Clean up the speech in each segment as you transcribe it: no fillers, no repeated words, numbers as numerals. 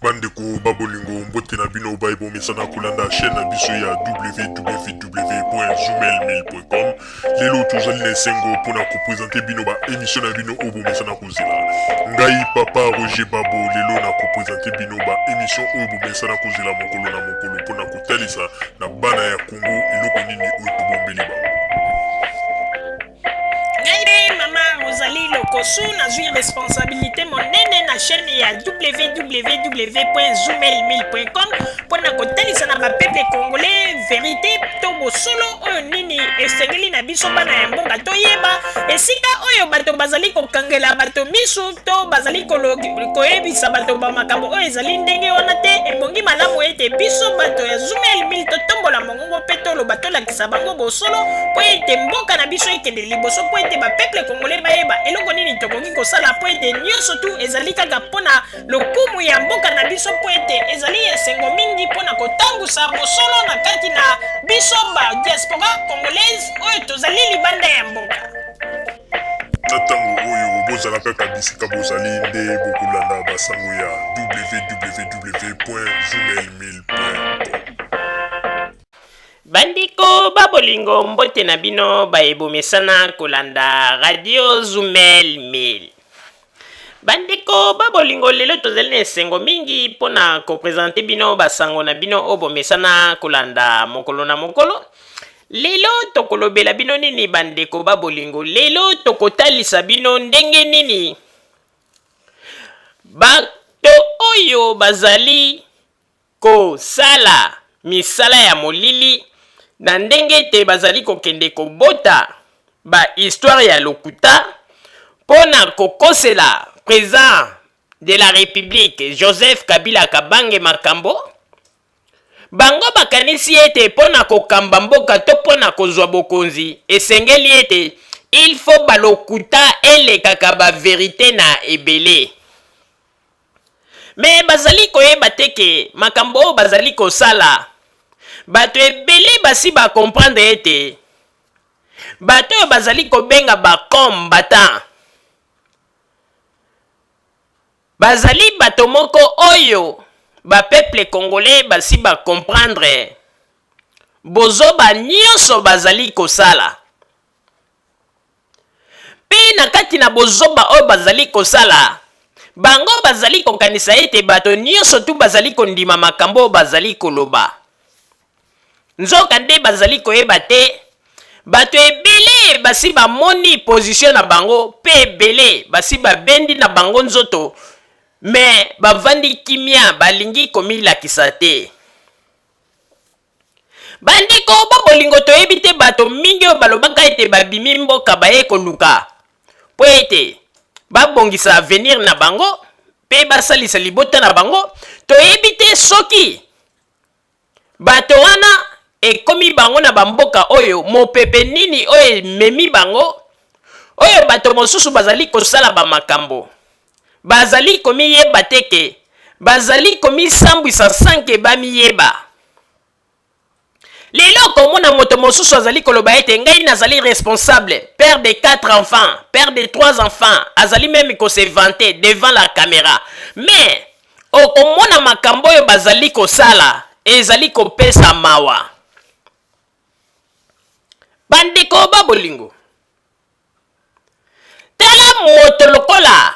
Bandeko ba bolingo, mbote na bino baye bomesana kolanda chaîne na biso ya www.zoomail1000.com. Lelo tozali na esengo mpona kopresente bino ba émission na bino oyo bomesana kozela. Ngai papa Roger Babo lelo na kopresente bino ba émission oyo bomesana kozela mokolo na mokolo mpona kotalisa na bana ya Congo eloko nini oyo tobombeli bango. Ngai nde mama Rosalie Lokosu, nazwi responsabilité monene na chaîne ya www.zoomail1000.com mpo na kotalisa na bapeuple congolais verité to bosolo oyo nini esengeli na biso bana ya mboka toyeba esika oyo bato bazali kokangela bato misu to bazali koyebisa bato bamakambo oyo ezali ndenge wana te. Ebongi malamu ete biso bato ya Zoomail 1000 totombola mongongo mpe toloba, tolakisa bango bosolo mpo ete mboka na biso ekende liboso, mpo ete bapeuple congolais bayeba eloko nini tokoki kosala, mpo ete nyonso tu ezali kaka mpo na lokumu ya mboka na biso, mpo ete ezali esengo mingi mpo na kotambusa bosolo na kati na biso ba diaspora congolaise oyo tozali libanda ya mboka. Na ntango oyo bozala kaka bisika bozali nde bokolanda basango ya www.zoomail1000.com. Bandeko ba bolingo, mbote na bino baye bomesana kolanda Radio Zumel 1000. Bandeko ba bolingo, lelo tozali na esengo mingi mpo na kopresente bino basango na bino oyo bomesana kolanda mokolo na mokolo. Lelo tokolobela bino nini bandeko ba bolingo? Lelo tokotalisa bino ndenge nini bato oyo bazali kosala misala ya molili na ndenge ete bazali kokende kobota ba histoire ya lokuta mpo na kokosela president de la Republique Joseph Kabila Kabange makambo. Bango bakanisi ete mpo na kokamba mboka to mpo na kozwa bokonzi esengeli ete il faut ba lokuta elekaka ba verite na ebele. Mais bazali koyeba te ke makambo oyo bazali kosala, bato ebele basi ba comprendre ete bato oyo bazali kobenga ba combattants bazali bato moko oyo ba peuple congolais basi ba comprendre bozoba nionso bazali kosala. Mpe na kati na bozoba oyo bazali kosala, bango bazali kokanisa ete bato nyonso tu bazali kondima makambo oyo bazali koloba. Nzokande bazali koyeba te, bato ebele basi bamoni position na bango mpe ebele basi babendi na bango nzoto, mais bavandi kimia, balingi komilakisa te. Bandeko ba bolingo, toyebi te bato mingi oyo balobaka ete babimi mboka baye koluka mpo ete babongisa avenir na bango mpe basalisa libota na bango. Toyebi te soki bato wana ekomi bango na bamboka oyo mopepe nini oyo ememi bango, oyo bato mosusu bazali kosala bamakambo bazali komiyeba te ke bazali komisambwisa sans ke bamiyeba. Lelo okomona moto mosusu azali koloba ete ngai nazali responsable, père de 4 enfants, père de 3 enfants, azali meme ko se vanter devant la camera. Mais okomona makambo oyo bazali kosala ezali kopesa mawa. Bandeko ba bolingo, tala moto lokola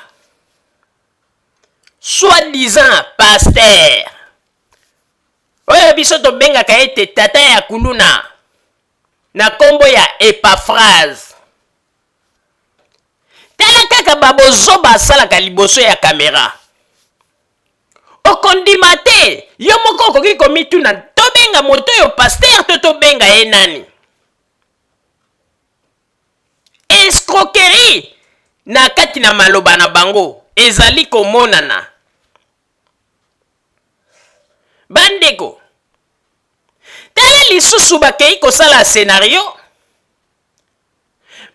soi-disant pasteur oyo biso tobengaka ete tata ya kuluna na kombo ya Epaphrase. Tala kaka ba bozoba asalaka liboso ya camera. Okondima te, yo moko okoki komituna tobenga moto oyo pasteur to tobenga ye nani? Escroquerie na kati na maloba na bango ezali komonana. Bandeko, tala lisusu bakei kosala scenario,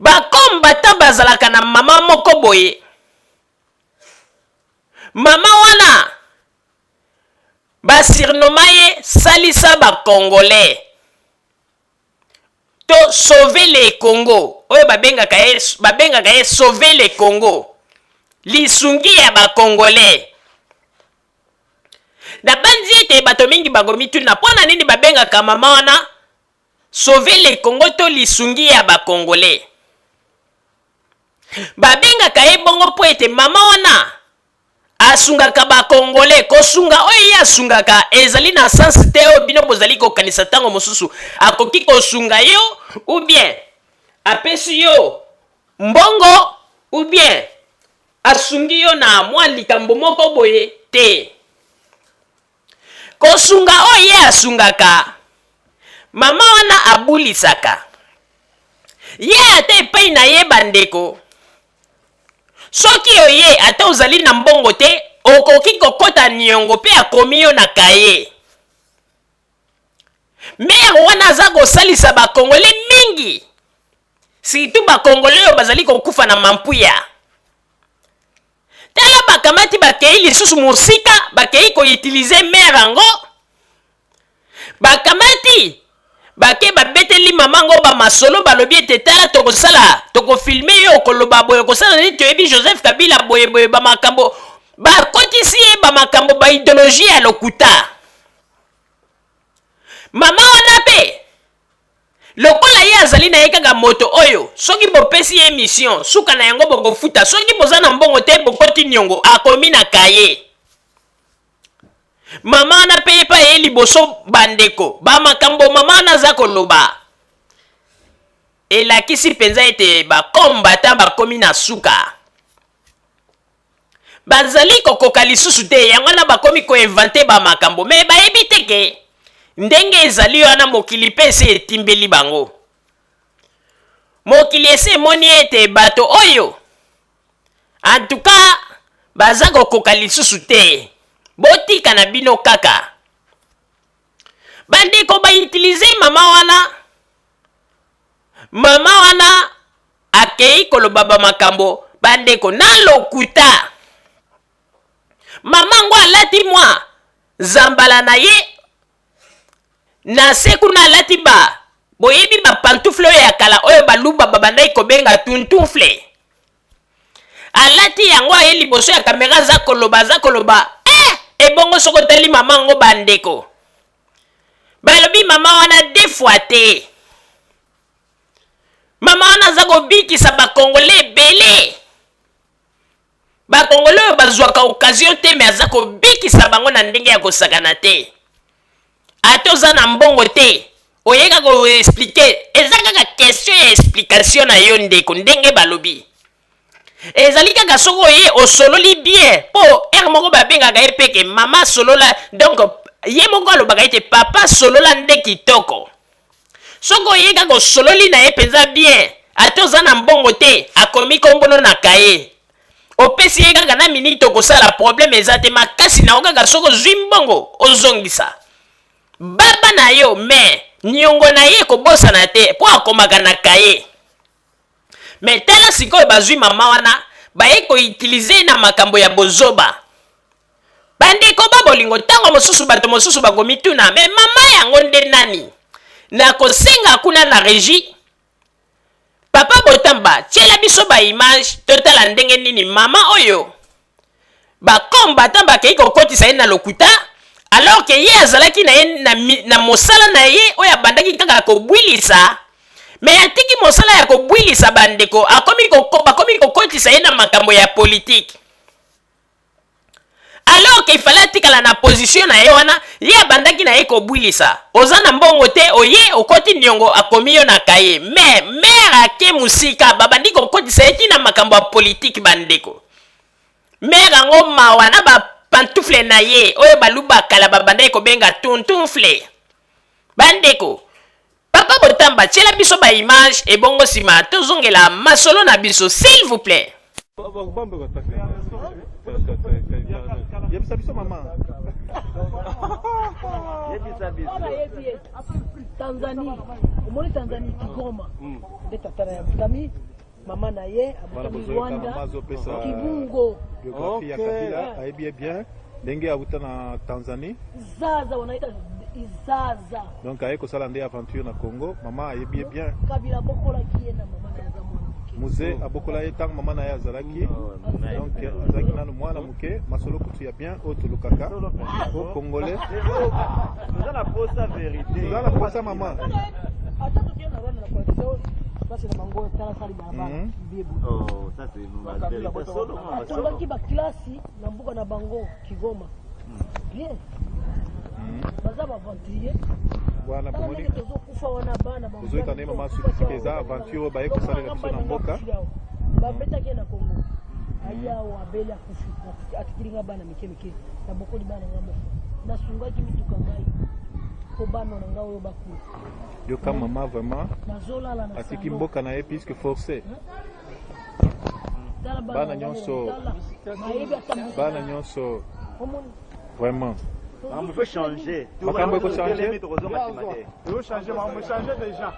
ba combattants bazalaka na mama moko boye, mama wana ba surnoma ye salisa ba congolais to sauver le Congo, oyo babengaka ye, babengaka ye sauver le Congo, lisungi ya ba congolais. Nabanzi ete bato mingi bakomituna mpo na nini babengaka mama wana Sauver le Congo to lisungi ya ba Congolais. Babengaka ye bongo mpo ete mama wana asungaka ba Congolais. Kosunga oyo ye asungaka ezali na sens te oyo bino bozali kokanisa. Ntango mosusu akoki kosunga yo ou bien apesi yo mbongo ou bien asungi yo na mwa likambo moko boye te. Kosunga oyo ye asungaka, mama wana abulisaka ye ata epai na ye. Bandeko, soki oye ata ozali na mbongo te, okoki kokota niongo mpe akomi yo na kaye. Mère wana aza kosalisa ba Congolais mingi, surtout ba Congolais oyo bazali kokufa na mampuya. Tala bakamati bakei lisusu mosika, bakei ko utiliser mère yango, bakamati bake babeteli mama yango ba masolo, balobi ete tala tokosala, tokofilme yo, okoloba boye, okosala nini, toyebi Joseph Kabila boye boye, ba makambo bakotisi ye ba makambo ba ideologie ya lokuta. Mama wana pe lokola ye azali na ye kaka moto oyo soki bopesi ye mission, suka na yango bokofuta, soki boza na mbongo te bokoti niongo, akomi na kaye. Mama wana pe ye pe aye liboso. Bandeko, ba makambo mama wana aza koloba elakisi mpenza ete ba combattant bakomi na suka, bazali kokoka lisusu te, yango wana bakomi koinvente ba makambo. Me bayebi te ke ndenge ezali wana, mokili mpe ese etimbeli bango. Mokili ese emoni ete bato oyo antuka baza kokoka lisusu te, botika na bino kaka. Bandeko, bautilize mama wana. Mama wana akei koloba ba makambo, bandeko, na lokuta. Mama yango alati mwa zambala na ye na se kuna, alati ba boyebi ba pantoufle oyo ya kala oyo baluba babandaki kobenga tuntunfle. Alati yango, aye liboso ya kamera, aza koloba, aza koloba eh! Ebongo soki otali mama yango, bandeko, balobi mama wana deux fois te. Mama wana aza kobikisa bakongole ebele, bakongole oyo bazwaka occasion te, me aza kobikisa bango na ndenge ya kosakana te. Ata oza na mbongo te, oyeka koexplike, eza kaka question ya explication na yo ndeko. Ndenge balobi ezali kaka soki oye osololi bien, mpo heure moko babengaka ye peke mama solola. Donc ye moko alobaka ete papa solola nde kitoko. Soki oye kaka osololi na ye mpenza bien, ata oza na mbongo te, akomi kombono na kaye, opesi ye kaka na minute, okosala problème eza te. Makasi na yo kaka soki ozwi mbongo ozongisa baba na yo, me niongo na ye ekobosana te mpo akomaka na kaye. Me tala sikoyo, bazwi mama wana, baye koutilize na makambo ya bozoba. Bandeko ba bolingo, ntango mosusu bato mosusu bakomituna, me mama yango nde nani? Nakosenga kuna na regie, Papa Botamba, tiela biso ba image totala ndenge nini mama oyo ba combattant bakei kokotisa ye na lokuta, alors que ye azalaki na ye na mosala na ye oyo abandaki kaka kobwilisa. Me atiki mosala ya kobwilisa, bandeko, akomi bakomi kokotisa ye na makambo ya politike, alors qu'il fallait atikala na position na ye wana ye abandaki na ye kobwilisa. Oza na mbongo te, oye okoti niongo, akomi yo na kaye. Mais mare ake mosika, babandi kokotisa ye ntina makambo ya politike. Bandeko, mare yango mawa na bapantoufle na ye oyo baluba kala babandaki kobenga tuntunfle. Bandeko, Papa Botamba, tiela biso ba image, ebongo nsima tozongela masolo na biso, s'il vous plaît. Yebisa biso mama. Yebisa biso. Tanzanie, omoni Tanzanie, Kigoma nde tata na ye abotami, mama na ye abotami Rwanda, Kibungo. Biographie ya Kabila ayebi ye bien, ndenge auta na Tanzanie. Zaza wanaita Izaza. Donc aye kosala nde aventure na Congo, mama ayebi ye bien. Kabila abokolaki ye na mama na ye aza mwana moke. Mzee abokola ye ntango mama na ye azalaki, donc azalaki nano mwana moke. Masolo kutu ya bien oyo tolukaka o Congolais. Toza na posa vérité. Toza na posa, mama. Ata tokende na Rwanda, na kolakisa oyo place na bango, tala sali balabala biebu. Oh, ça c'est ma vérité solo, mama, solo. Atongaki baklasi na mboka na bango Kigoma bien, baza baaventurier. Wana tala bomoni ndenge tozokufa wana, bana. Tozoyoka ndenge mama asukisika, eza aventure oyo baye kosalela biso na mboka. Babetaki ye na Kongo, aye awa, abeli, akufi, atikili nga bana mike mike. Nabokoli bana nga moko, nasungaki mituka ngai po bana na ngai oyo bakula. Yoka mama, vraiment. Nazolala na Atiki salon. mboka na ye puisque forcé. Tala bana na ngai, nyonso. tala. Bayebi ata mboka. Bana nyonso. Omoni. Vraiment. Makambo faut changer. Makambo eko changer. Tokozonga nsima te. Echange, makambo echange déjà.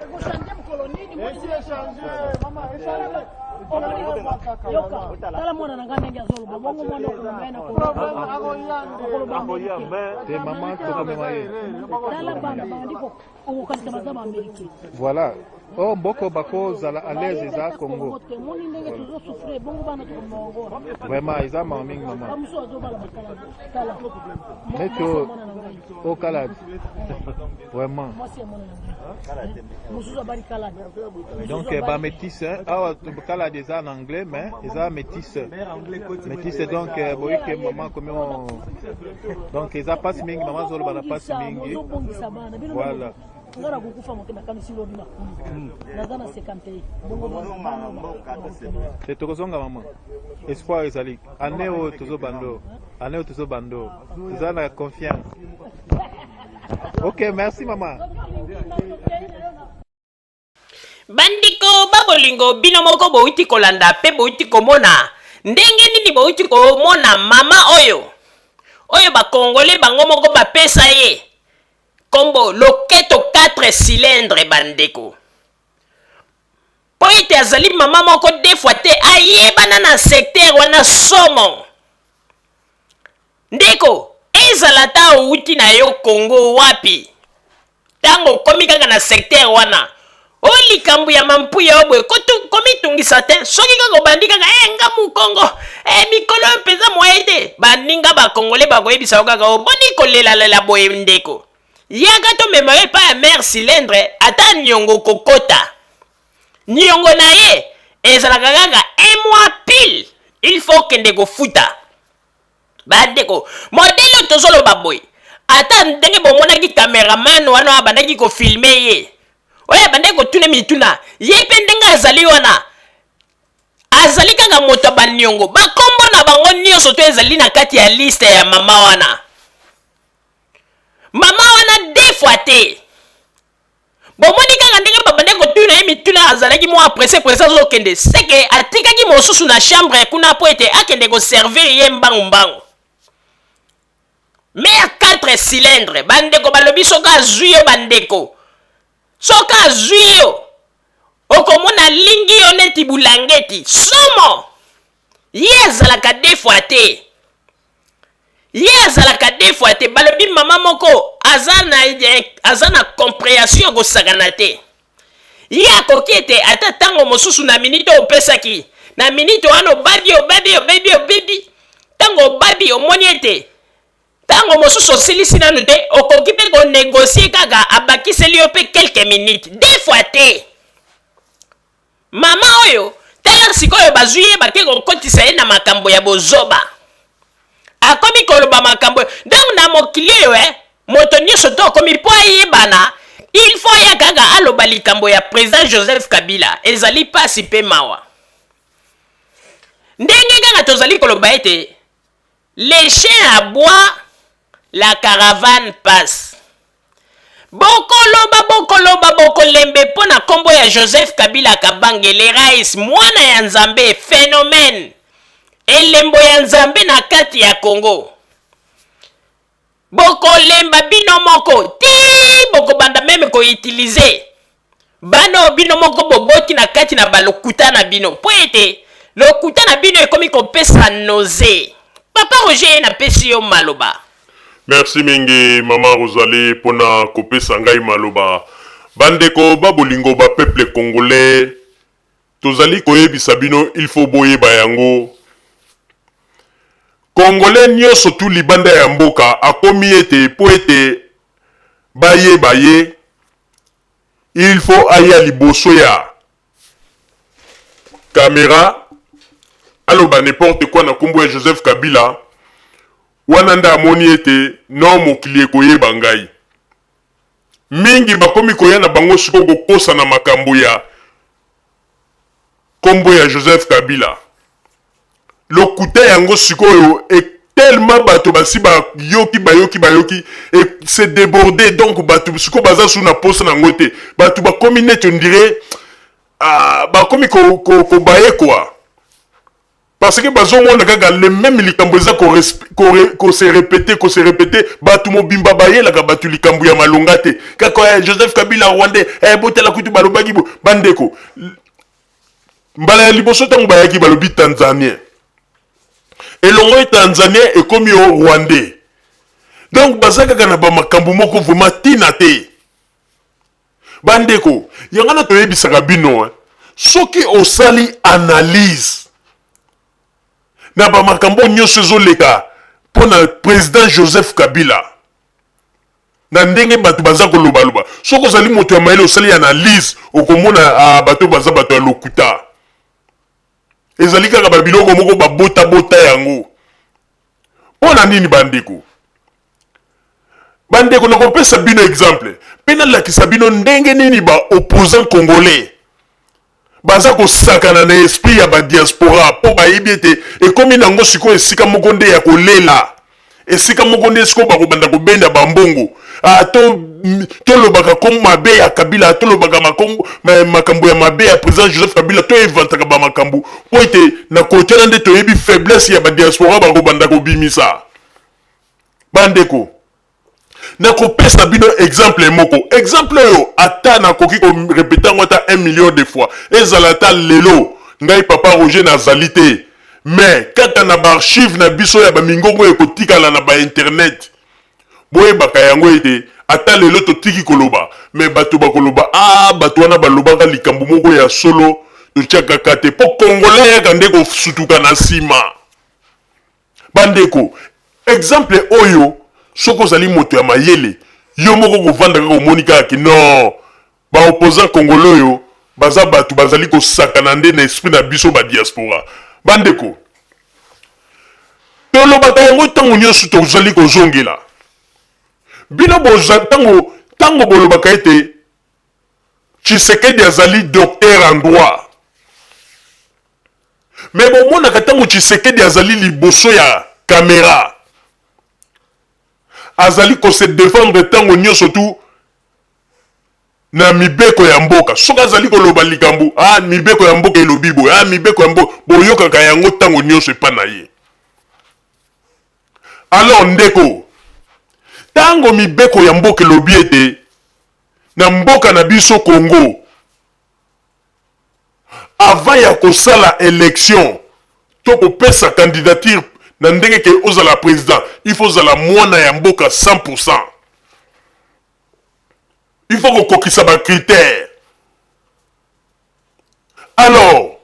Ekochange mokolo nini? Esi echange, mama, echange. Omoni, yoka, tala mwana na ngai ndenge azoloba bongo, mwana okolomba ye na Problème akoya nde. okoloba. Akoya mais Te, mama, tokomema ye. Tala bana bandi okokanisa baza baaméricain. Voilà, oyo mboka bakozala à l'aise eza Congo. Omoni ndenge tozosouffrir bongo, bana tokomema bango. Vraiment, eza mawa mingi, mama. Bamosusu azobala bakala, tala. Neti Mwasi ya mwana na ngai. Okaladi vraiment. Mwasi ya mwana na ngai mosusu abali kaladi. Donc bamétisse awa, kaladi eza en anglais, mais eza métisse, métisse. Donc boyike mama komi donc eza mpasi mingi, mama azoloba na mpasi mingi. Ozobongisa bana bino. Voilà. Nga na kokufa moke, nakanisi lobi nakuli, naza na 51 bongo. Tozonga mboka tosepela. Te, tokozonga mama, espoir ezali. Année oyo tozobanda oyo, année oyo tozobanda oyo, toza na confiance. Ok, merci mama. Bandeko babolingo, bino moko bouti kolanda mpe bouti komona ndenge nini bouti komona mama oyo, oyo bakongole bango moko bapesa ye nkombo Loketo 4 cylindre. Bandeko, mpo ete azali mama moko deux fois te, ayebana na secteur wana somo. Ndeko, ezala ata outi na yo Kongo wapi, ntango okomi kaka na secteur wana, o likambo ya mampuya oyo boye, komitungisa te. Soki kaka obandi kaka e nga mokongo e mikolo oyo mpenza moye te, baninga bakongole bakoyebisa yo kaka oboni kolelalela boye. Ndeko, yaka tomema yo epai ya mère cylindre. Ata niongo kokota niongo na ye ezalaka kaka un mois pile, il faut okende kofuta. Bandeko, modèle oyo tozoloba boye, ata ndenge bomonaki cameraman wana abandaki kofilmer ye, oyo abandaki kotuna mituna ye mpe, ndenge azali wana, azali kaka moto ya baniongo. Bakombo na bango nyonso to ezali na kati ya liste ya mama wana. Mama wana deux fois te. Bomoni kaka ndenge babandaki kotuna ye mituna, azalaki mwa pressé pressé, azokende seke atikaki mosusu na chambre kuna mpo ete akende koservir ye mbangu mbangu. Mère 4 cylindre, bandeko, balobi soki azwi yo, bandeko, soki azwi yo, okomona alingi yo neti bulangeti. Somo, ye azalaka deux fois te, ye azalaka deux fois te. Balobi mama moko aza na compréhension kosakana te. Ye akoki ete ata ntango mosusu na minute oyo opesaki, na minute wana obabi, obabi, obebi, obebi. Ntango obabi, omoni ete ntango mosusu osilisi nanu te, okoki mpe konégocier kaka, abakiseli yo mpe quelques minutes. Deux fois te, mama oyo. Tala sikoyo, bazwi ye, bake kokotisa ye na makambo ya bozoba, akomi koloba makambo. Donc na mokili oyo moto nyonso to akomi mpo ayebana, il faut ya kaka aloba likambo ya président Joseph Kabila. Ezali mpasi mpe mawa ndenge kaka tozali koloba ete les chiens aboient, la caravane passe. Bokoloba, bokoloba, bokolembe mpo na nkombo ya Joseph Kabila Kabange, le rais, mwana ya Nzambe, phénomène, elembo ya Nzambe na kati ya Congo. Bokolemba bino moko ti bokobanda même koutiliser bana oyo bino moko boboti na kati na balokuta na bino, mpo ete lokuta na bino ekomi kopesa nausée. Papa Roger, ye napesi yo maloba. Merci mingi, mama Rosalie, mpona kopesa ngai maloba. Bandeko babolingo, bapeuple congolais. Tozali koyebisa bino il faut boyeba yango. Congolais nioso tout libanda ya mboka akomi ete po ete bayeba ye il faut aya liboso ya camera aloba n'importe quoi na kombo ya Joseph Kabila wana nde amoni ete non mokili ekoyeba ngai. Mingi bakomi koya na bango sikoyo kokosa na makambo ya kombo ya Joseph Kabila. Lokuta yango sikoyo e tellement bato basi bayoki bayoki bayoki e se deborde donc bato sikoyo baza su na posa na yango te. Bato bakomi neti on dirait ah, bakomi ko, ko, kobaye quoi. Parce que bazo mona kaka le meme likambo eza ko ko se repeter ko se repeter batu mobimba bayelaka batu likambo ya malonga te kaka eh, Joseph Kabila rwandais eh, botala kutu balobaki bo bandeko mbala ya liboso ntango bayaki balobi tanzanien elongo ye tanzanien ekomi yo rwandais donc baza kaka na bamakambo moko vraiment ntina te Bandeko, yango wana toyebisaka bino hein, soki osali analyse na ba makambo nyonso ezoleka mpo na president Joseph Kabila na ndenge bato baza kolobaloba, soki ozali moto ya mayele osali analyse okomona ah, bato baza bato ya lokuta, ezali kaka ba biloko moko babotabota yango. Mpo na nini bandeko? Bandeko, nakopesa bino exemple mpe nalakisa bino ndenge nini ba opposants congolais baza kosakana na esprit ya ba diaspora mpo bayebi ete ekomi nango sikoyo esika moko nde ya kolela, esika moko nde sikoyo bakobanda kobenda ba mbongo. Ah, to tolobaka kombo mabe ya Kabila, tolobaka makombo, makambo ya mabe ya president Joseph Kabila, to inventaka ba makambo mpo ete na kote wana nde toyebi faiblesse ya ba diaspora bakobanda kobimisa. Bandeko, nakopesa bino exemple moko, exemple oyo ata nakoki ko repeter yango ata 1 million de fois, ezala ata lelo ngai papa Roger nazali te, mais kaka na ba archives na biso ya ba mingongo ekotikala na ba internet, boyebaka yango ete ata lelo totiki koloba, mais bato bakoloba ah bato wana balobaka likambo moko ya solo, totiaka ka te, po congolais ayaka nde kosutuka na sima. Bandeko, exemple oyo soki ozali moto ya mayele, yo moko okovanda kaka omoni kaka ke non, ba opposants congolais oyo baza batu bazali kosakana nde na esprit na biso ba diaspora. Bandeko, tolobaka yango tango nionso tozali kozongela bino boza tango tango bolobaka ete Tshisekedi azali docteur en droit. Mais bomonaka tango Tshisekedi azali liboso ya camera azali ko se defendre tango nionso tout na mibeko ya mboka. Soki azali koloba likambo, ah mibeko ya mboka elobi boye, ah mibeko ya mboka, boyokaka yango tango nionso epa na ye. Alors ndeko, tango mibeko ya mboka elobi ete na mboka na biso Congo Avant ya kosala election to kopesa candidature na ndenge ke ozala president, il faut ozala mwana ya mboka 100%. Il faut kokokisa ba critères. Alors,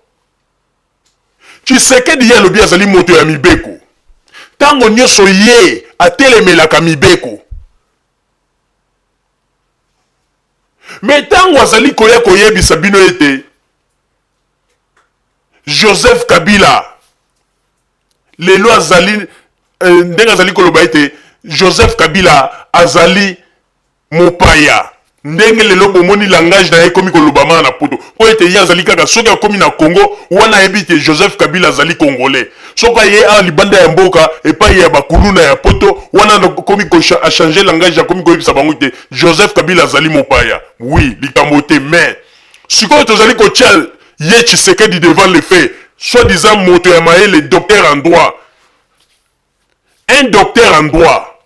Tshisekedi ye alobi azali moto ya mibeko. Tango nyoso ye atelemelaka mibeko. Mais tango azali koya koyebisa bino ete Joseph Kabila lelo azali eh, ndenge azali koloba ete Joseph Kabila azali mopaya ndenge lelo bomoni langage na ye ekomi kolobama na poto mpo ete ye azali kaka soki akomi na Congo wana ayebi ete Joseph Kabila azali congolais Soki aye awa libanda ya mboka epayi ya ba kuluna ya poto wana akomi ko a changer langage akomi koyebisa bango te Joseph Kabila azali mopaya oui likambo te mais sikoyo tozali kotia ye Tshisekedi devant le fait soit disant moto ya mayele docteur en droit un docteur en droit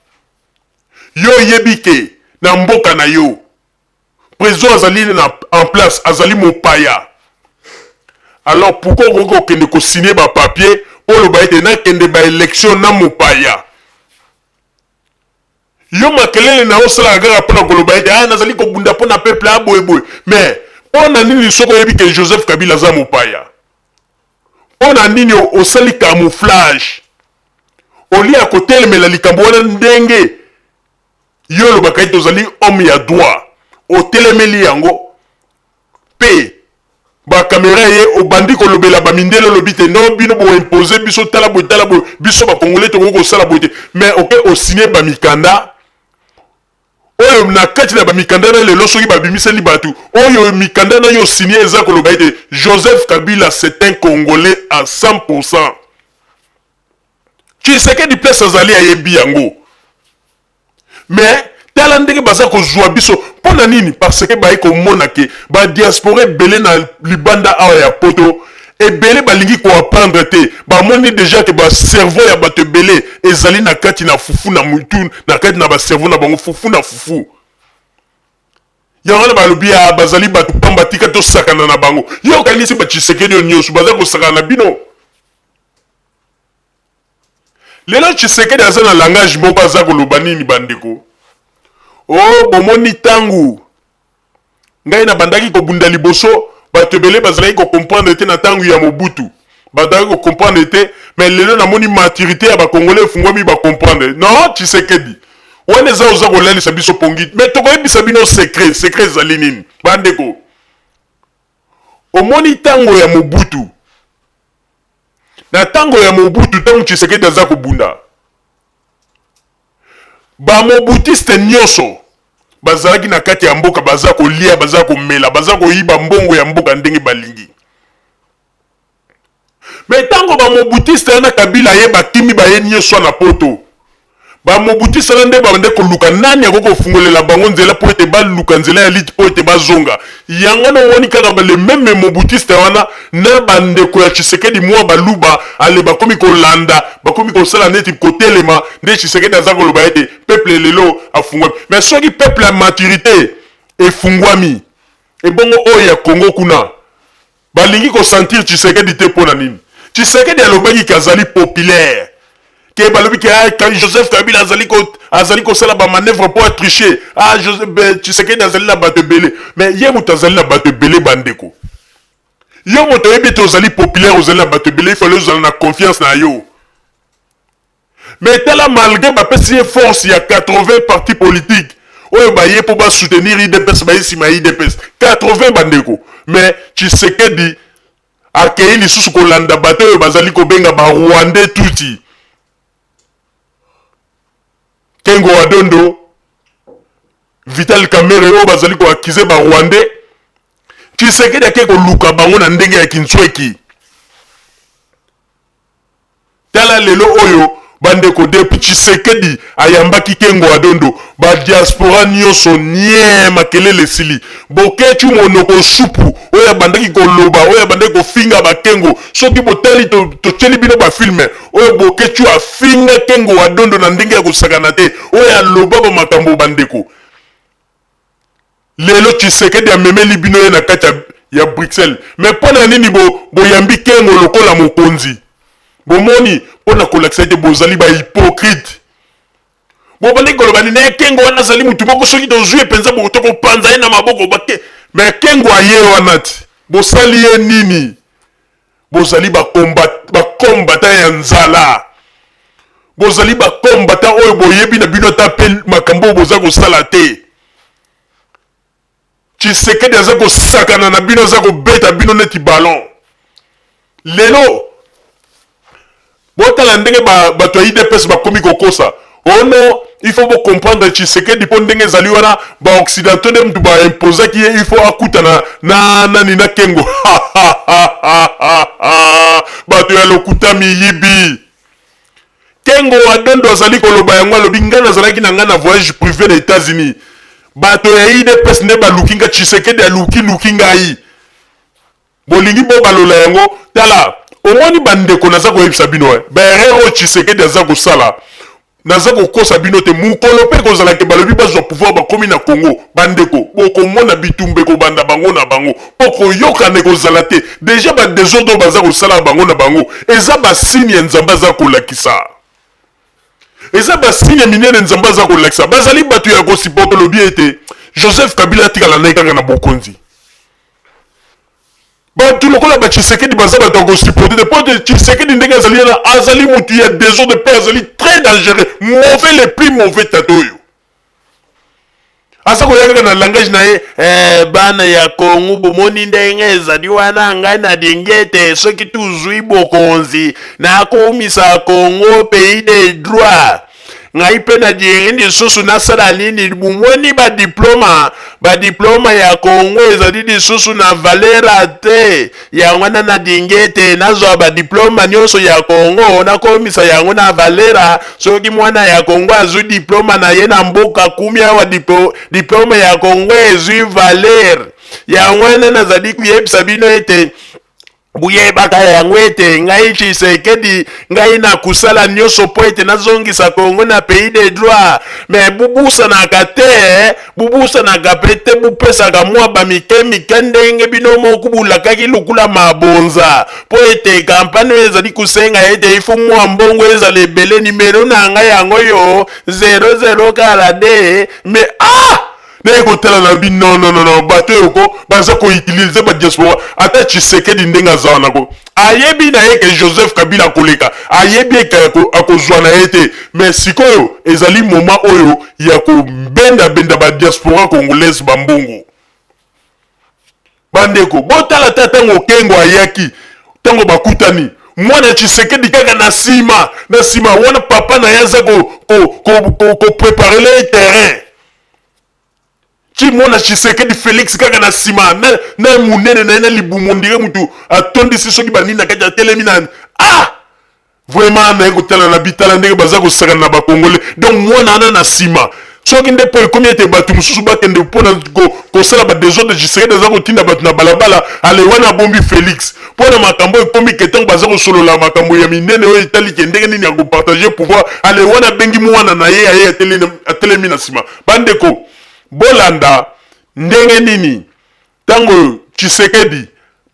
yo oyebi ke na mboka na yo President azali na en place azali mopaya alors pourquoi okoki kokende ko signer ba papier oloba ete nakende ba election na mopaya yo makelele na yo osalaka kaka mpona koloba ete ah nazali kobunda mpona peuple ah boye boye mais. Mpo na nini soki oyebi ke Joseph Kabila aza mopaya, mpo na nini osali camouflage olie ya kotelemela likambo wana ndenge yo olobaka ete ozali homme ya droit, otelemeli yango mpe ba camera ye obandi kolobela ba mindele olobi te non bino bo imposer biso tala boye tala boye biso ba congolais tokoki kosala boye te mais oke osigne ba mikanda oyo na kati na ba mikanda na lelo soki babimiseli bato oyo mikanda na yo osigne eza koloba ete Joseph Kabila c'est un congolais à 100%. Tshisekedi place azali ayebi yango mais tala ndenge baza kozwa biso mpo na nini parce que baye komona ke ba diaspora ebele na libanda awa ya poto ebele balingi koapprendre te bamoni deja ke ba cerveau ya bato ebele ezali na kati na fufu na mutu na kati na ba cerveau na bango fufu na fufu yango wana balobi ya bazali bato pamba tika tosakana na bango yo okanisi ba Tshisekedi oyo nyonso baza kosakana na bino Lelo Tshisekedi aza na langage moko aza koloba nini bandeko? Oh bomoni tangu ngai nabandaki kobunda liboso bato ebele bazalaki ko comprendre te na tangu ya Mobutu bazalaki ko comprendre te mais lelo namoni maturite ya ba congolais efungwami ba comprendre. Non Tshisekedi wana eza oza kolalisa biso pongi mais tokoyebisa bino secret. Secret ezali nini bandeko? Omoni tango ya Mobutu Na tango ya Mobutu, tango Tshisekedi aza kobunda, ba mobutiste nyoso bazalaki na kati ya mboka, baza kolia, baza komela, baza koyiba mbongo ya mboka ndenge balingi. Mais tango ba mobutiste wana Kabila aye, bakimi baye nyoso na poto. Ba mobutiste wana nde babandaki koluka nani akoki kofungolela bango nzela mpo ete baluka nzela ya lite mpo ete bazonga. Yango wana omoni kaka ba les meme mobutiste wana na ba ndeko ya Tshisekedi mua baluba ale bakomi kolanda, bakomi kosala neti kotelema nde Tshisekedi aza koloba ete peuple lelo afungwami. Mais soki peuple ya maturite efungwami, ebongo oyo ya Congo kuna Balingi ko sentir Tshisekedi te pona nini? Tshisekedi alobaki ke azali populaire. Ke balobi ke ah, Joseph Kabila azali ko azali kosala ba manœuvre po a tricher. Ah Joseph ben, Tshisekedi azali na bato ebele. Mais ye moto azali na bato ebele bandeko. Yo moto oyebi ete ozali populaire, ozali na bato ebele, il fallait ozala na confiance na yo. Mais tala malgre bapesi ye force ya 80 partis politiques oyo baye mpo ba soutenir udps baye nsima ya udps 80 bandeko mais Tshisekedi akei lisusu kolanda bato oyo bazali kobenga ba rwandais tutsi Kengo Wadondo Vital Kamerhe oyo bazali ko accuser ba rwandais Tshisekedi akei koluka bango na ndenge ya kintsweki. Tala lelo oyo ba ndeko depuis tshisekedi ayambaki kengo adondo ba diaspora nioso niee makelele esili boketshu monoko supu oyo abandaki koloba oyo abandaki kofinga ba kengo soki botali totieli bino ba film oyo boketshu afinga kengo adondo na ndenge ya kosakana te oyo aloba ba makambo ba ndeko Lelo Tshisekedi amemeli bino ye na kati ya, ya Bruxelles. Mais mpo na nini bo, boyambi Kengo lokola mokonzi? Bomoni, mpo na kolakisa ete bozali ba hypocrite. Bobandaki koloba nini? Eh, Kengo wana azali motu moko soki tozwi ye mpenza tokopanza ye na maboko. Bake, mais Kengo aye wana ti. Bosali ye nini? Bozali ba combat, ba combattant ya nzala. Bozali ba combattant oyo boyebi na bino ata pe makambo oyo boza kosala te. Tshisekedi aza kosakana na bino, aza kobeta bino neti ballon. Lelo botala ndenge ba, bato ya UDPS bakomi kokosa. Oh non, il faut bo comprendre Tshisekedi po ndenge ezali wana ba occidentaux nde mutu ba imposaki ye, il faut akutana na nani na Kengo. Bato ya lokuta miyibi. Kengo wa Dondo azali koloba yango, alobi ngai nazalaki na ngai na voyage privé na Etats-Unis. Bato ya UDPS nde baluki nga, Tshisekedi aluki luki ngai. Bolingi bo balola yango tala omoni ba ndeko naza koyebisa bino eh, ba erreur oyo Tshisekedi aza kosala naza kokosa bino te mukolo pe ekozala ke balobi bazwa pouvoir bakomi na Congo ba ndeko bokomona bitumba ekobanda bango na bango po koyokana ekozala te dejà ba desordre oyo baza kosala bango na bango eza ba signe ya Nzambe aza kolakisa eza ba signe minene Nzambe aza kolakisa bazali batu ya ko supporter olobi ete Joseph Kabila atikala naye kaka na bokonzi. Batu lokola ba Tshisekedi baza bato ya ko supporter te po ete Tshisekedi ndenge azali wana azali mutu ya desordre pe azali très dangereux, mauvais le plus mauvais tata oyo. Aza koya kaka na langage na ye eh, bana ya Kongo bomoni ndenge ezali wana, ngai nalingi ete soki tozwi bokonzi nakomisa Kongo pays de droit. Ngai mpe nalingi lisusu nasala nini? Bomoni ba diploma, ba diploma ya Congo ezali lisusu na valera te. Yango wana nalingi ete nazwa ba diploma nyonso ya Congo, nakomisa yango na valera. Soki mwana ya Congo azwi diploma na ye na mboka kumi awa, diploma ya Congo ezwi valere. Yango wana nazali koyebisa bino ete Boyebaka yango ete ngai Tshisekedi, ngai nakosala nyoso mpo ete nazongisa Congo na pays de droit. Mais bobusanaka te, bobusanaka mpe te, bopesaka mwa ba mike mike ndenge bino moko bolakaki lokola mabonza, mpo ete campagne oyo ezali kosenga ete il faut mwa mbongo ezala ebele. Numero na ngai yango yo 0042 mais ah! Naye kotala na bi non non non bato oyo ko baza ko utiliser ba diaspora ata Tshisekedi ndenge aza wana ko ayebi na ye ke Joseph Kabila akoleka ayebi eke akozwa na ye te mais sikoyo ezali moment oyo ya kobenda benda ba diaspora congolaise ba mbongo. Bandeko botala ata tango Kengo ayaki tango bakutani mwana Tshisekedi kaka na sima na sima wana papa na ye aza ko ko ko ko, ko preparele ye terrain ti mwana Tshisekedi Felix kaka na sima na, na munene na ye na libumu ondire mutu atondisi soki banini na kati atelemi na ah Vraiment naye kotala na bitala ndenge baza kosakana na ba congolais donc mwana wana na sima soki nde po ekomi ete bato mosusu bakende mpona kosala ba desordre Tshisekedi aza kotinda bato na balabala ale wana abombi Felix mpo na makambo ekomi ke ntango baza kosolola makambo ya minene oyo etali ke ndenge nini ya kopartage pouvoir ale wana abengi mwana na ye aye atelemi na nsima bandeko bolanda ndenge nini Tango Tshisekedi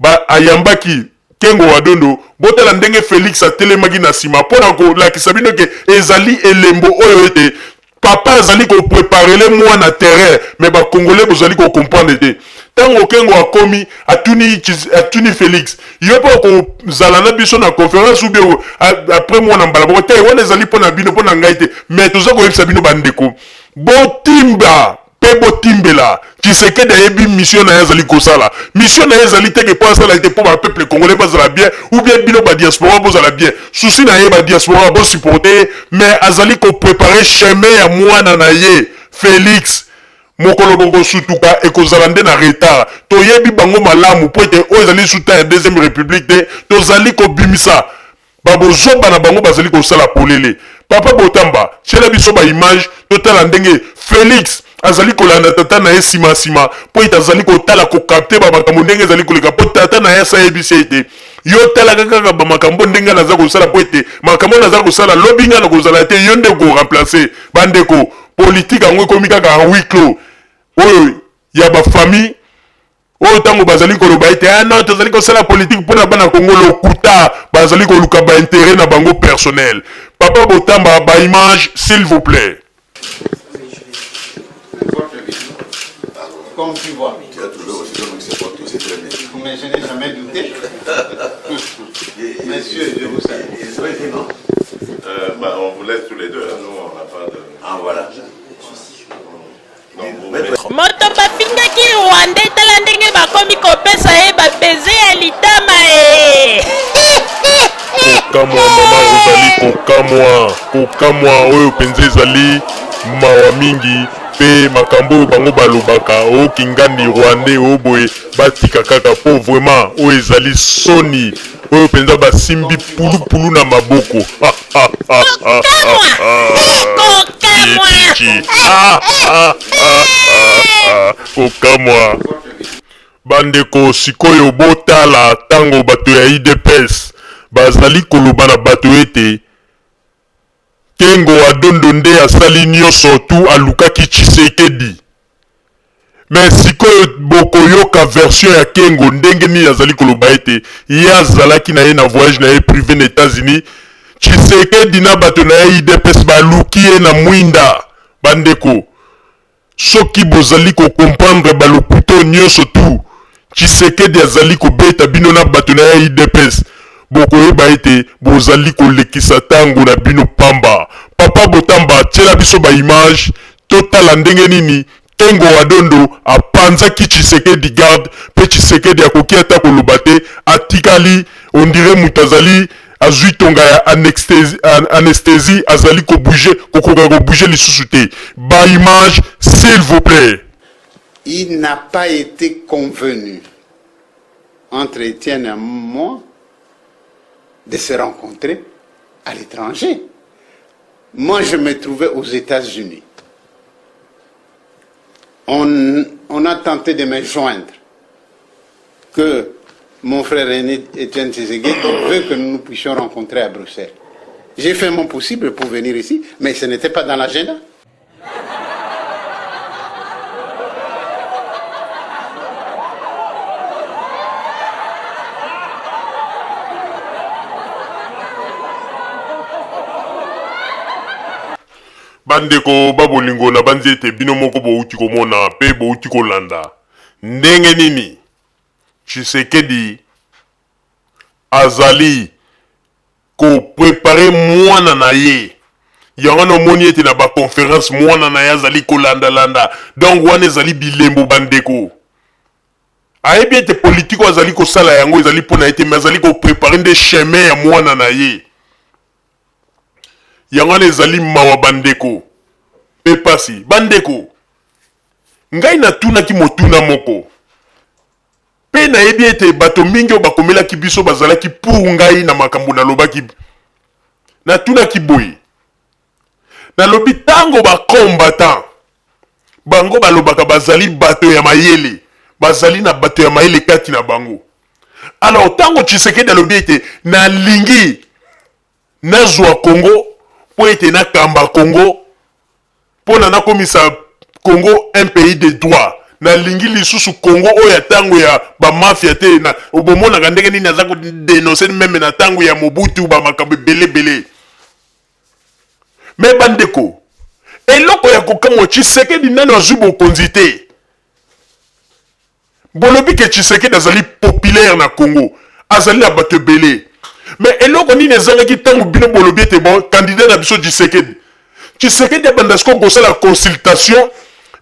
ba ayambaki Kengo wa Dondo, botala ndenge Felix atelemaki na sima mpo na kolakisa bino ke ezali elembo oyo ete papa azali ko preparele mwana terrain, mais ba Congolais bozali ko comprendre te. Tango Kengo akomi, atuni atuni Felix, yo mpe okozala na biso na conference ou bien après mwana mbala moko? Te, wana ezali mpo na bino, mpo na ngai te, mais toza koyebisa bino ba ndeko, botimba Pe botimbela Tshisekedi ayebi mission naye azali kosala. Mission naye ezali te ke po asala ete po ba peuple congolais bazala bien ou bien bino ba diaspora bozala bien. Souci naye ba diaspora bo supporter ye mais azali ko preparer chemin ya mwana na ye Felix. Mokolo bokosutuka ekozala nde na retard. Toyebi bango malamu po ete oyo ezali lisusu temps ya deuxième republique te. Tozali kobimisa Ba bozoba na bango bazali kosala polele. Papa Botamba, tiela biso ba images totala ndenge Felix azali kolanda tata na ye sima sima mpo ete azali kotala ko capter ba makambo ndenge ezali koleka mpo tata na ye asi ayebisi ye ete yo talaka kaka ba makambo ndenge ngai naza kosala mpo ete makambo naza kosala lobi ngai nakozala te yo nde oko remplacer. Ba ndeko, politique yango ekomi kaka en huis clos oyo ya ba famille Oyo tango bazali koloba ete ah non tozali kosala politique pona bana Congo lokuta bazali koluka ba interet na bango personnel. Papa Botamba ba image s'il vous plait. Comme tu vois. Tu as trouvé aussi donc c'est pour tout, c'est très bien. Mais je n'ai jamais douté. Messieurs, je vous salue. Ils ont été, non euh, bah, On vous laisse tous les deux, hein. nous on n'a pas de... Ah voilà. Moto bafingaki rwandais tala ndenge bakomi kopesa ye ba baiser ya litama ee. Kokamwa mama Rosalie, kokamwa, kokamwa oyo mpenza ezali mawa mingi mpe makambo oyo bango balobaka o kingandi rwandais o boye batika kaka mpo vraiment oyo ezali soni oyo mpenza basimbi pulupulu na maboko. Kokamwa. Bandeko sikoyo botala tango bato ya udps bazali koloba na bato ete Kengo wa Dondo nde asali nioso tout alukaki Tshisekedi. Mais sikoyo bokoyoka version ya Kengo ndenge nini azali koloba ete ye azalaki na ye na voyage na ye prive na Etats-Unis, Tshisekedi na bato na ye udps baluki ye na mwinda. Bandeko soki bozali ko comprendre ba lokuta oyo nioso tout. Tshisekedi azali kobeta bino na bato na ye ya udps, bokoyeba ete bozali kolekisa tango na bino pamba. Papa Botamba tiela biso ba images totala ndenge nini Kengo wa Dondo apanzaki Tshisekedi garde pe Tshisekedi akoki ata koloba te, atikali on dirait moto azali azui tonga ya anesthesie azali ko bouger, kokoka ko bouger lisusu te. Ba images s'il vous plait. Il n'a pas été convenu entre Etienne et moi de se rencontrer à l'étranger. Moi, je me trouvais aux États-Unis. On, on a tenté de me joindre que mon frère aîné Etienne Tshisekedi veut que nous nous puissions rencontrer à Bruxelles. J'ai fait mon possible pour venir ici, mais ce n'était pas dans l'agenda. Bandeko ba bolingo, nabanzi ete bino moko bowuti komona mpe bowuti kolanda ndenge nini Tshisekedi azali ko preparer mwana na ye. Yango wana omoni ete na ba conference mwana na ye azali kolanda landa. Donc wana ezali bilembo bandeko. Ayebi ete politique oyo azali kosala yango ezali mpo na ye te, mais azali ko preparer nde chemin ya mwana na ye. Yango wana ezali mawa bandeko mpe pasi. Bandeko, ngai natunaki motuna moko. Mpe nayebi ete bato mingi oyo bakomelaki biso bazalaki pour ngai na makambo nalobaki. Natunaki boye, nalobi tango ba combattants bango balobaka bazali bato ya mayele, bazali na bato ya mayele kati na bango. Alors tango Tshisekedi alobi ete nalingi nazwa Congo mpo ete nakamba Congo, pona nakomisa Congo un pays de droit nalingi lisusu Congo oyo ya tango ya ba mafia te na bomonaka ndenge nini aza ko denoncer meme na tango ya Mobutu ba makambo ebele ebele mais bandeko eloko ya kokamwa Tshisekedi nanu azwi bokonzi te Bolobi ke Tshisekedi azali populaire na Congo, azali na bato ebele. Mais eloko nini ezangaki tango bino bolobi ete bon candidat na biso Tshisekedi? Tshisekedi abanda sikoyo kosala consultation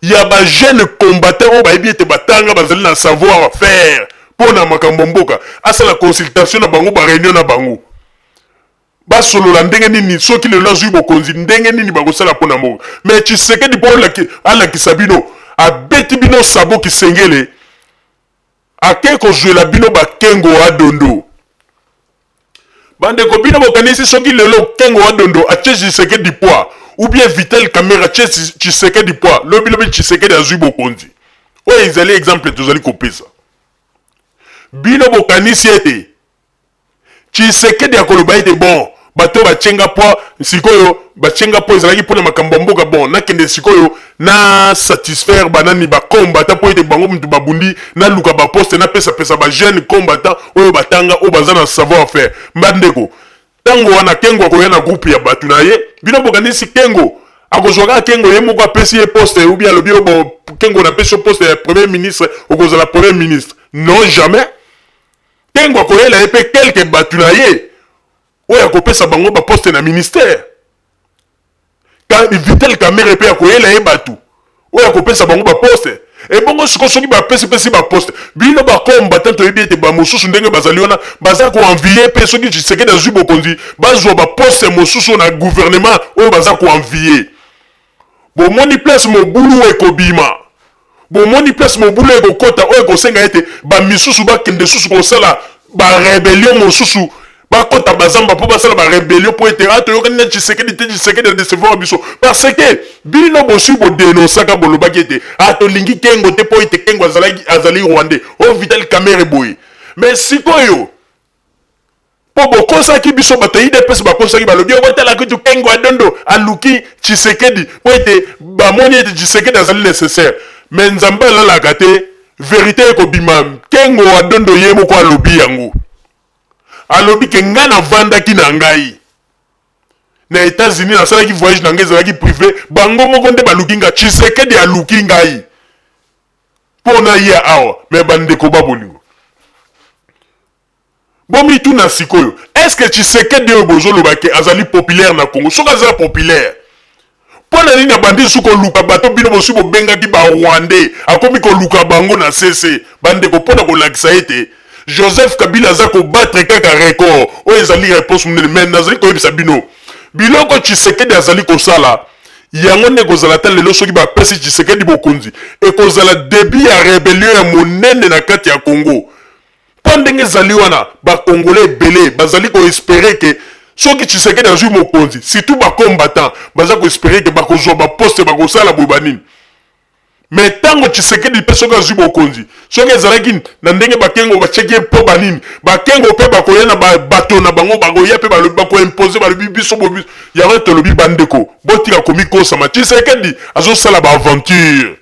ya ba jeunes combattants oyo bayebi ete batanga bazali na savoir faire mpo na makambo ya mboka. Asala consultation na bango, ba reunion na bango. Basolola ndenge nini soki lelo azui bokonzi ndenge nini bakosala pona mboka mais tshisekedi po alakisa bino abeti bino sabot kisengele ake kozuela bino ba kengo wa dondo bandeko bino bokanisi soki lelo kengo wa dondo atie tshisekedi poids ou bien vital kamerhe atie tshisekedi poids lobi lobi tshisekedi azui bokonzi oyo ezali exemple tozali kopesa bino bokanisi ete Tshisekedi akoloba ete bon bato oyo batie nga poids sikoyo batie nga poids ezalaki mpo na makambo ya mboka bon nakende sikoyo na satisfaire banani ba combattant mpo ete bango mutu babundi naluka ba poste napesa pesa ba jeune combattant oyo batanga oyo baza na savoir faire bandeko ntango wana Kengo akoya na groupe ya bato na ye bino bokanisi Kengo akozwa kaka Kengo ye moko apesi ye poste ou bien alobi yo bon Kengo napesi yo poste ya premier ministre okozala premier ministre non jamais Kengo akoyela ye pe quelques batu na ye oyo akopesa bango ba poste na ministère. Vital Kamerhe pe akoyela ye batu oyo akopesa bango ba poste. Ebongo siko soki bapesi pesi ba poste bino ba combattant toyebi ete ba mosusu ndenge bazali wana baza ko envier pe soki Tshisekedi azui bokonzi bazua ba poste mosusu na gouvernement oyo baza ko envier. Bomoni place mobulu ekobima. Bomoni place mobulu ekokota oyo ekosenga ete ba misusu bakende susu kosala ba rebellion mosusu bakota bazamba mpo basala ba rebellion mpo ete ah toyokani na Tshisekedi te Tshisekedi a decevoir biso parce que bino bosui bodenonsaka bolobaki ete ah tolingi Kengo te mpo ete Kengo azalaki azali Rwandais oh Vital Kamerhe boye mais sikoyo Po bokosaki biso bato ya udps bakosaki balobi oh botala kutu Kengo Adondo aluki Tshisekedi po ete bamoni ete Tshisekedi azali necessaire mais Nzambe alalaka te verite ekobima Kengo Adondo ye moko alobi yango alobi ke ngai navandaki na ngai na Etats-Unis nasalaki voyage na ngai ezalaki prive bango moko nde baluki ngai Tshisekedi aluki ngai. Mpo naya awa. Mais bandeko ba bolingo, bomituna sikoyo, est-ce que Tshisekedi oyo bozoloba ke azali populaire na Congo, soki aza populaire, mpo na nini abandi su koluka bato bino bosi bobengaki ba Rwandais, akomi koluka bango na CC? Bandeko, mpo na kolakisa ete Joseph Kabila aza kobattre kaka record, oyo ezali réponse monene. Mais nazali koyebisa bino, biloko Tshisekedi azali kosala yango nde ekozala ata lelo soki bapesi Tshisekedi bokonzi, ekozala début ya rébellion ya monene na kati ya Congo. Mpo ndenge ezali wana, bakongole ebele bazali koespérer ke soki Tshisekedi azwi mokonzi, surtout bacombattant baza koespérer ke bakozwa baposte, bakosala boye banini. Mais ntango Tshisekedi mpe soki azwi bokonzi, soki ezalaki na ndenge bakengo batiaki ye mpo banini, bakengo mpe bakoya na bato na bango, bakoya mpe balobi, bakoimposer, balobi biso bo yango. Tolobi, bandeko, botika komikosama. Tshisekedi azosala baaventure,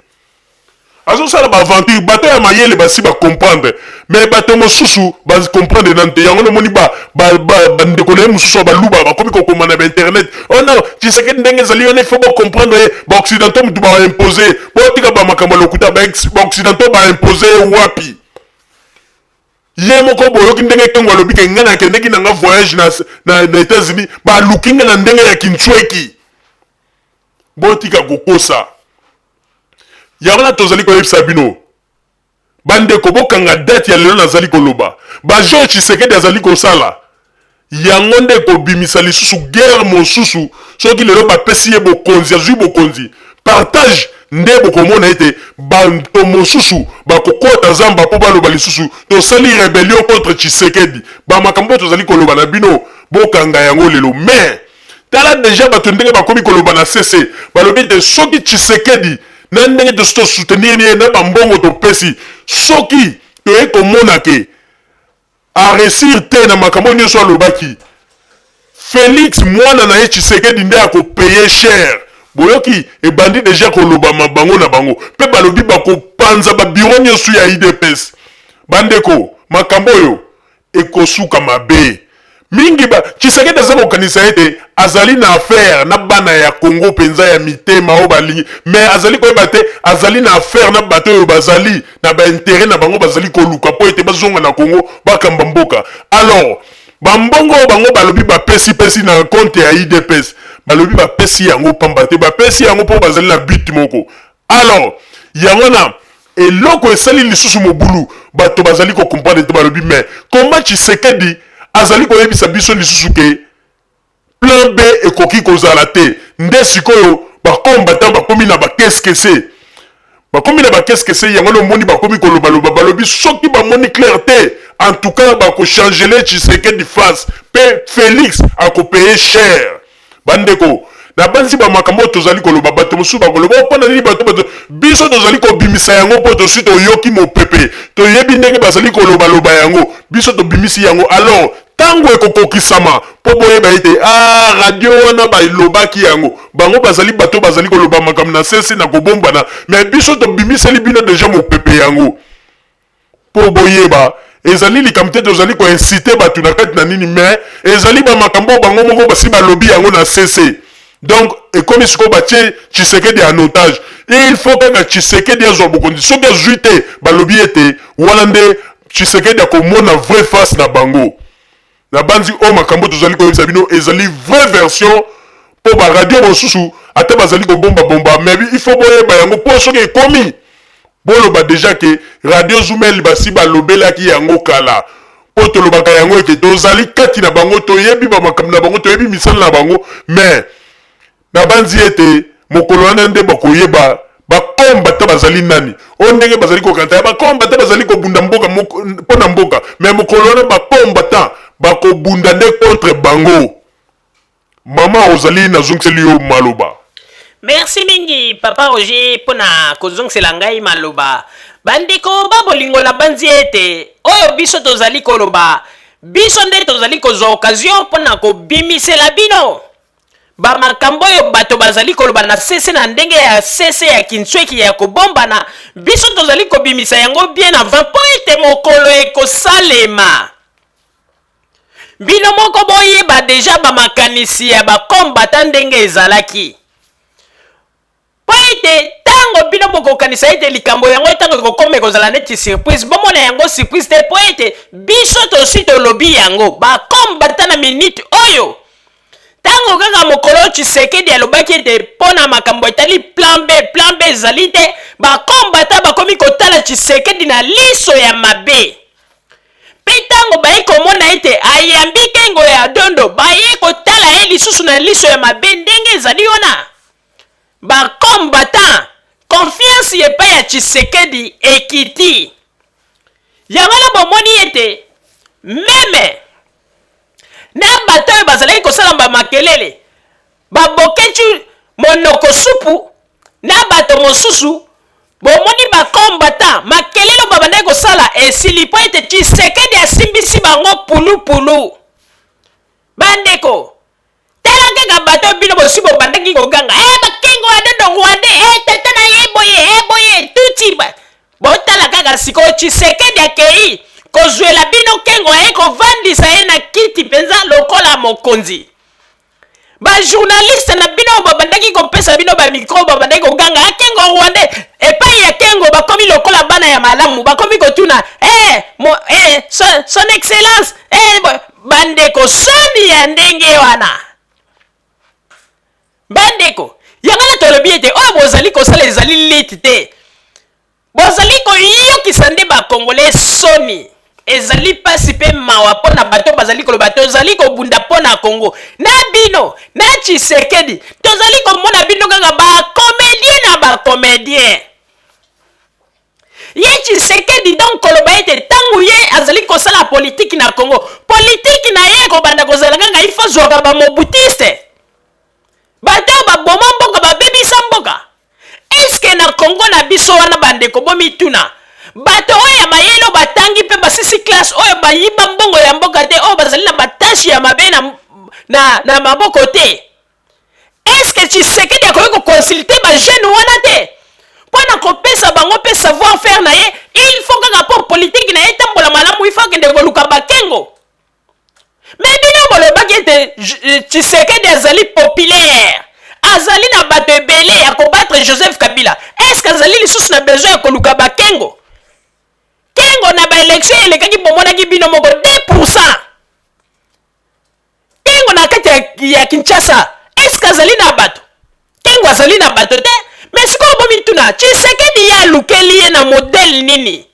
azosala baaventure. Bato ya mayele basi bacomprendre, mais bato mosusu bacomprendre nanu te. Yango nomoni bandeko na ye mosusu ya baluba bakomi kokoma na bainternet: "Oh non, Tshisekedi ndenge ezali wana, il faut bocomprendre ye, baoccidentaux mutu baimpose." Botika bamakambo ya lokuta. Baoccidentaux baimpose ye wapi? Ye moko boyoki ndenge Kengo alobi ke ngai nakendeki nanga voyage na États-Unis, baluki nga na ndenge ya kintsweki. Botika kokosa. Yango wana tozali koyebisa bino, bandeko, bokanga date ya lelo. Nazali koloba, bajeu Tshisekedi azali kosala yango nde ekobimisa lisusu guerre mosusu. Soki lelo bapesi ye bokonzi, azwi bokonzi, partage nde bokomona ete bato mosusu bakokɔta zamba mpo baloba lisusu tosali rébellion contre Tshisekedi. Bamakambo oyo tozali koloba na bino, bokanga yango lelo. Mais tala déjà bato ndenge bakomi koloba na cc, balobi ete soki Tshisekedi, na ndenge tosi tosoutenir ye na bambongo topesi, soki toye komona ke aréussir te na makambo nyonso alobaki, Félix mwana na ye Tshisekedi nde akopayer cher. Boyoki, ebandi déjà kolobama bango na bango mpe balobi bakopanza babureau nyonso ya UDPS. Bandeko, makambo oyo ekosuka mabe mingi. Ba Tshisekedi aza kokanisa ete azali na affaire na bana ya Kongo mpenza ya mitema oyo balingi, mais azali koyeba te azali na affaire na bato oyo bazali na baintérêt na bango, bazali koluka mpo ete bazonga na Kongo, bakamba mboka. Alors bambongo oyo bango balobi bapesipesi na compte ya UDPS, balobi bapesi yango pamba te, bapesi yango mpo bazali na but moko. Alors yango na eloko esali lisusu mobulu, bato bazali kocomprendre te. Balobi: "Mais comment Tshisekedi azali koyebisa biso lisusu ke plan B ekoki kozala te?" Nde sikoyo bacombattant bakomi na bakeskese, bakomi na bakeskese. Yango nde omoni bakomi kolobaloba, balobi soki bamoni clair te, en tout cas bakochanger Tshisekedi face mpe Félix akopayer cher. Bandeko, nabanzi bamakambo oyo tozali koloba, bato mosusu bakoloba: "Mpo na nini bato bato?" Biso tozali kobimisa yango mpo tosi toyoki mopepe, toyebi ndenge bazali kolobaloba yango, biso tobimisi yango. Alors ntango ekokokisama, mpo boyeba ete ah, radio wana balobaki yango. Bango bazali bato bazali koloba makambo na sese na kobombana, mais biso tobimiseli bino déjà mopepe yango mpo boyeba. Ezali likambo te tozali koinciter bato na kati na nini, mais ezali bamakambo oyo bango moko basi balobi yango na cc. Donc ekomi sikoyo batie Tshisekedi en otage. Il faut kaka Tshisekedi azwa bokonzi. Soki azwi te, balobi ete wana nde Tshisekedi akomona vraie face na bango. Nabanzi oyo makambo tozali koyebisa bino ezali vraie version, mpo baradio mosusu ata bazali kobombabomba, mais il faut boyeba yango, mpo soki ekomi, boloba déjà ke radio Zumel basi balobelaki yango kala. Mpo tolobaka yango ete tozali kati na bango, toyebi bamakambo na bango, toyebi misala na bango. Mais nabanzi ete mokolo wana nde bakoyeba bakombata bazali nani. Oyo ndenge bazali kokanta ya bakombata bazali kobunda mboka mpo na mboka, mais mokolo wana bakombata bakobunda nde contre bango. Mama, ozali, nazongiseli yo maloba. Merci mingi, papa Roger, mpona kozongisela ngai maloba. Bandeko ba bolingo, na banzi ete oyo biso tozali koloba, biso nde tozali kozwa occasion mpona kobimisela bino bamakambo oyo bato bazali koloba na sese, na ndenge ya sese ya kinsweki ya kobombana. Biso tozali kobimisa yango bien avant, mpo ete mokolo ekosalema, bino moko boyeba déjà bamakanisi ya bakombata ndenge ezalaki, mpo ete ntango bino Bino bokokanisa ete likambo yango ntango ekokoma ekozala neti surprise. Bomona yango surprise te mpo ete biso tosi tolobi yango. Bakombata na minute oyo ntango kaka mokolo Tshisekedi alobaki ete mpo na makambo etali plan B, plan B ezali te, bakombata bakomi kotala Tshisekedi na liso ya mabe. Mpe ntango baye komona ete ayambi Kengo ya Dondo, baye kotala ye lisusu na liso ya mabe ndenge ezali wana. Ba combattants, confiance epai ya Tshisekedi ekiti. Yango wana bomoni ete meme na bato oyo bazalaki kosala ba makelele, ba Boketshu monoko supu na bato mosusu, bomoni ba combattants makelele oyo babandaki kosala esili mpo ete Tshisekedi asimbisi bango pulu pulu. Bandeko, Tala kaka bato bino bosi bobandaki koganga eh bakengo ya dodo rwandais eh tata na ye boye eh boye tutsi ba botala kaka sikoyo Tshisekedi akei kozwela bino kengo aye kovandisa ye na kiti mpenza lokola mokonzi. Ba journaliste na bino babandaki kopesa bino ba micro babandaki koganga ah, kengo rwandais epai ya kengo bakomi lokola bana ya malamu bakomi kotuna eh, mo, eh, son, son excellence eh, Bandeko, soni ya ndenge wana! Bandeko, yango wana tolobi ete oyo bozali kosala ezali lite te. Bozali koyokisa nde ba Congolais soni. Ezali pasi pe mawa mpo na bato bazali koloba tozali kobunda mpo na Congo. Na bino, na Tshisekedi, tozali komona bino kaka ba comediens na ba comediens. Ye Tshisekedi donc koloba ete tango ye azali kosala politique na Congo, politique na ye ekobanda kozala kaka il faut azwaka ba mobutiste, bato oyo baboma mboka, babebisa mboka. Est-ce que na Congo na biso wana bandeko bomituna, bato oyo ya mayele oyo batangi mpe basisi classe oyo bayiba mbongo ya mboka te, oyo bazali na ba taches ya mabe na, na, na maboko te, Est-ce que Tshisekedi akoki ko consulter ba jeunes wana te mpo na kopesa bango mpe savoir faire na ye? Il faut kaka mpo politique na ye etambola malamu, il faut akende koluka bakengo. Mais bino bolobaki ete euh, Tshisekedi azali populaire, azali na bato ebele ya kobattre Joseph Kabila. Est-ce que azali lisusu na besoin ya koluka bakengo? Kengo na ba election elekaki bomonaki bino moko 2%. Kengo na kati ya, ya Kinshasa est-ce que azali na bato? Kengo azali na bato te. Mais sikoyo bomituna Tshisekedi ye alukeli ye na modèle nini?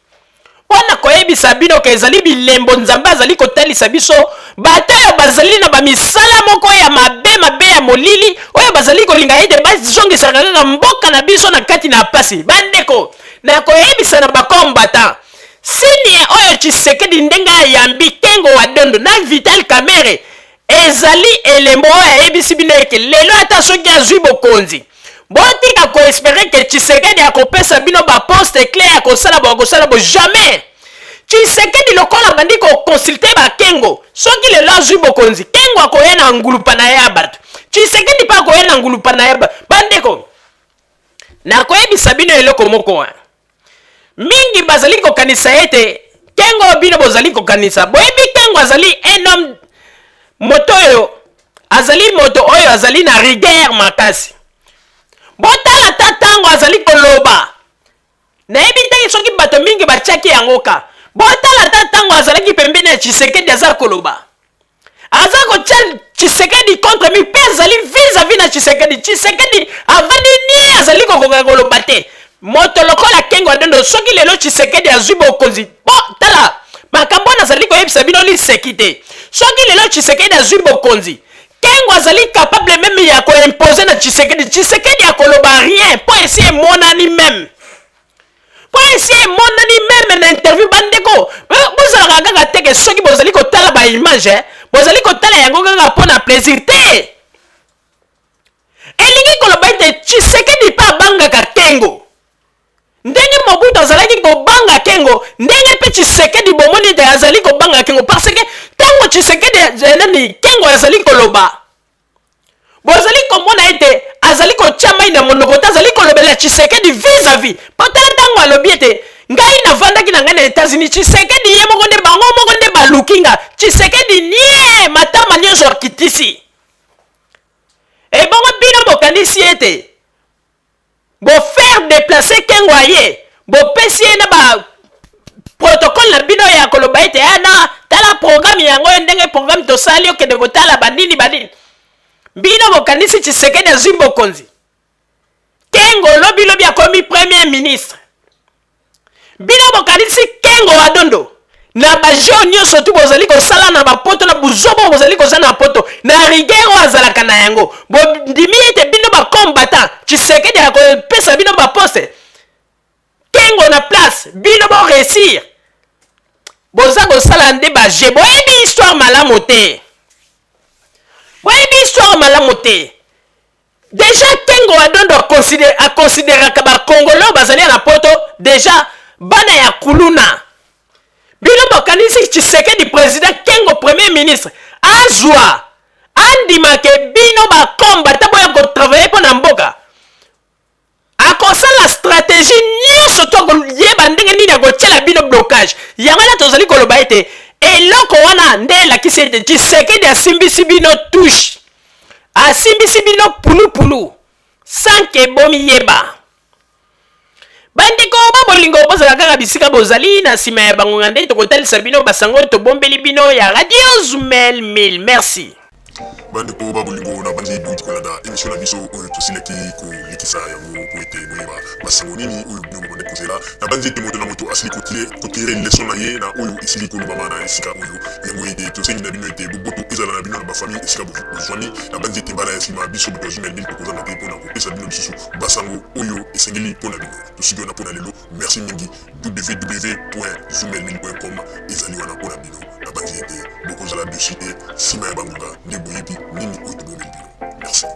Mpo na koyebisa bino ke ezali bilembo Nzambe azali kotalisa biso bato oyo bazali na bamisala moko ya mabe mabe ya molili oyo bazali kolinga ete bazongisaka kaka mboka na biso na kati na pasi. Bandeko, nakoyebisa na ba combattants Signe oyo Tshisekedi ndenge ayambi Kengo wa Dondo na Vital Kamerhe ezali elembo oyo ayebisi bino eke lelo ata soki azwi bokonzi botika ko esperer ke Tshisekedi akopesa bino ba poste cle ya kosala bo akosala bo jamais. Tshisekedi lokola abandi ko consulter ba Kengo soki lelo azwi bokonzi Kengo akoya na ngulupa na ye ya bato Tshisekedi mpe akoya na ngulupa na ye bandeko nakoyebisa bino eloko moko Mingi bazali kokanisa ete Kengo oyo bino bozali kokanisa, boyebi Kengo azali un homme, moto oyo azali moto oyo azali na rigueur makasi. Botala ata ntango azali koloba, nayebi te soki bato mingi batiaki yango ka. Botala ata ntango azalaki pembeni ya Tshisekedi aza koloba, aza kotia Tshisekedi contre mi mpe azali vis-à-vis na Tshisekedi. Tshisekedi avandi nie, azali kokoka koloba te. Moto lokola Kengo Adondo, soki lelo Tshisekedi azwi bokonzi, bo tala makambo wana azali koyebisa bino liseki te. Soki lelo Tshisekedi azwi bokonzi, Kengo azali capable meme ya koimpose na Tshisekedi. Tshisekedi akoloba rien mpo esi emonani meme mpo esi emonani meme na interview. Bandeko, bozalaka kaka teke soki bozali kotala ba image eh, bozali kotala yango kaka mpo na plaisir te. Elingi koloba ete Tshisekedi mpe abangaka Kengo ndenge Mobutu azalaki kobanga Kengo, ndenge mpe Tshisekedi bomoni ete azali kobanga Kengo, parce que ntango Tshisekedi eh, nani Kengo azali koloba bozali komona ete azali kotia mai na monoko te, azali kolobela Tshisekedi vis-à-vis. Mpo tala ntango alobi ete ngai navandaki na ngai na Etats-Unis, Tshisekedi ye moko nde bango moko nde baluki nga. Tshisekedi nie matama nyonso akitisi. Ebongo bino bokanisi ete Bo faire deplacer Kengo aye, bopesi ye na ba protocole na bino ya koloba ete ah na tala programme yango yo ndenge programme tosali okende kotala banini banini. Bino bokanisi Tshisekedi azwi bokonzi. Kengo lobi lobi akomi premier ministre. Bino bokanisi Kengo wa Dondo na ba jeux nyonso tu bozali kosala na bapoto na buzoba oyo bozali kosala na poto na rigueur oyo azalaka na yango bondimi ete bino ba combattant Tshisekedi akopesa bino ba poste Kengo na place bino bo réussir boza kosala nde ba jeux boyebi histoire malamu te boyebi histoire malamu te Dejà Kengo wa Dondo a consideraka ba congolais oyo bazali na poto dejà bana ya kuluna. Bino bokanisi Tshisekedi president Kengo premier ministre azwa andima ke bino ba combattant boya ko travailler mpo na mboka? Akosala strategie nyonso to akoyeba ndenge nini akotiela bino blocage. Yango wana tozali koloba ete eloko wana nde elakisi ete Tshisekedi asimbisi bino touche, asimbisi bino pulupulu sans que bomiyeba. Bandeko ba bolingo, bozala kaka bisika bozali na nsima ya bangonga nde tokotalisa bino basango tobombeli bino ya Radio Zumel 1000. Merci. Bandeko ba bolingo, na banzi bouti kolanda emission na biso oyo tosilaki kolekisa yango mpo ete boyeba basango nini oyo bino bobandaki kozela. Na banzi ete moto na moto asili kotire leson na ye na oyo esili kolobama na esika oyo. Yango ete tosengi na bino ete boboto ezala na bino na bafamille esika bozwami. Na banzi ete mbala ya nsima biso bato ya Zumel 1000 tokozanga te mpo na kopesa bino lisusu basango oyo esengeli mpo na bino. Tosuki wana mpo na lelo. Merci mingi. www.zoomelmil.com ezali wana mpo na bino. Nabanzi ete bokozala dessus te nsima ya bangonga nde boyebi nini oyo tobombeli bino. Merci.